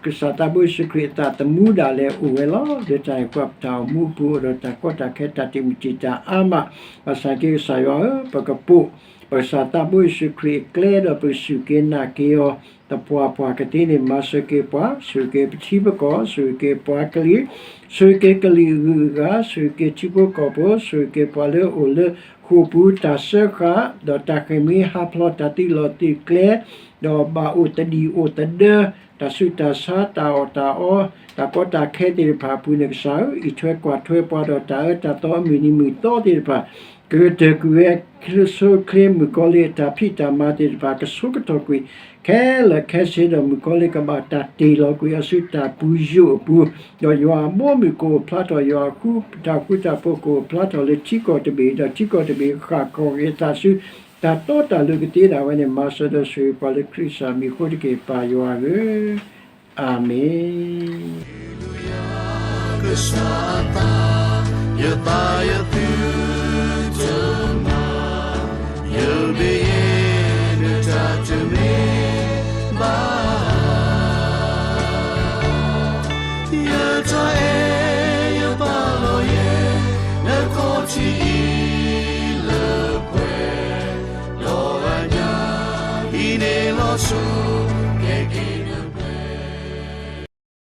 ကစၢ်သးဘိယ့ၣ်ၡူးခရံာ်အသးသမူဒၣ်လဲာ်အိၣ်ဝဲလီၤ. လၢတၢ်န့ၣ်အဃိ ပတၢ်အိၣ်မူအပူၤအိၣ်ဒီးတၢ်ကီတၢ်ခဲတၢ်တံာ်မုၢ်တံာ်တာ်အါမး, ဘၣ်ဆၣ်က့ကစၢ်ယွၤဧၢ, ပကပိာ် ပကစၢ်သးဘိယ့ၣ်ၡူးခရံာ်အကျဲဒီးပကစူၢ်က့ၤနာ်က့ၤအီၤ သပှၢ်ပှၢ်ကသ့န့ၣ် မၤစၢၤက့ၤပှၤ, ဆိၣ်ဂ့ၤက့ၤပထံပကီၢ်, ဆိၣ်ဂ့ၤက့ၤပှၤကလုာ်, ဆိၣ်ဂ့ၤက့ၤကလုာ်အဂုၤအဂၤ, ဆိၣ်ဂ့ၤက့ၤထံဖိကီၢ်ဖိ, ဆိၣ်ဂ့ၤက့ၤပှၤလၢအအိၣ်လၢဃိာ်ပူၤတၢ်စၢဃာ်, ဒီးတၢ်ဃ့ၢ်မှံဟးဖျိးတၢ်သုးလီၢ်သုးကျဲ, ဒီးဘၣ်အိၣ်တဒံၣ်အိၣ်သဒၢ, တၢ်ဆူးတၢ်ဆါ, တၢ်အီၣ်တၢ်အီ, တၢ်ကီတၢ်ခဲသ့ၣ်တဖၣ်အပူၤန့ၣ် ကစၢ်ဧၢ, အံးထွဲကွၢ်ထွဲပှၤဒီးတၢ်အၢတၢ်သီအမုၢ်နံၤမုၢ်သီသ့ၣ်တဖၣ်, ကကတၢၢ်ကွံာ်ဝဲ ချ့ဆိချ့မုၣ်ကီၤလံၢ်အတၢ်ဖံးတၢ်မၤသ့ၣ်တဖၣ်, ကဆိကတီၢ်ကွံာ်ခဲလၢာ်ခဲဆ့ဒီး မုၣ်ကီၤလံၢ်ကဘၣ်တၢ်တ့ၢ်လီၤကွံာ်အီၤဆူတၢ်ပူၤယိာ်အပူၤ, ဒီးယွၤအဘီအမုၢ်ကအိၣ်ဖျါထီၣ်, ယွၤအဃူတၢ်ဃူတၢ်ဖိးကအိၣ်ဖျါထီၣ်လၢထံကီၢ်တဘ့ၣ်, ဒီးထံကီၢ်တဘ့ၣ်ဃၣ်ကီၢ်က့ၤအသးဆူ တၢ်တီတၢ်လိၤကသ့ဒၣ်ဝဲန့ၣ်, မၤစၢၤဒီးဆိၣ်ဂ့ၤပှၤလၢခရံာ်ကစၢ်မံၤအဃိတက့ၢ်, ပၢ်ယွၤဧၢ, အၤမ့ၣ်. ကစၢ်အသး, ယသးယသုတမၤ, ယမ့ၢ်ယဲနတၢ်တမ့ၢ်ဘၣ်. ယတၢ်အဲၣ်ယပာ်လီၤယဲ, နခီၣ်ထံးအံၤလၢပှဲၤ, ဒီးအညၣ်ဟံးန့ၢ်လီၤစိၤ, ကဲက့ၤ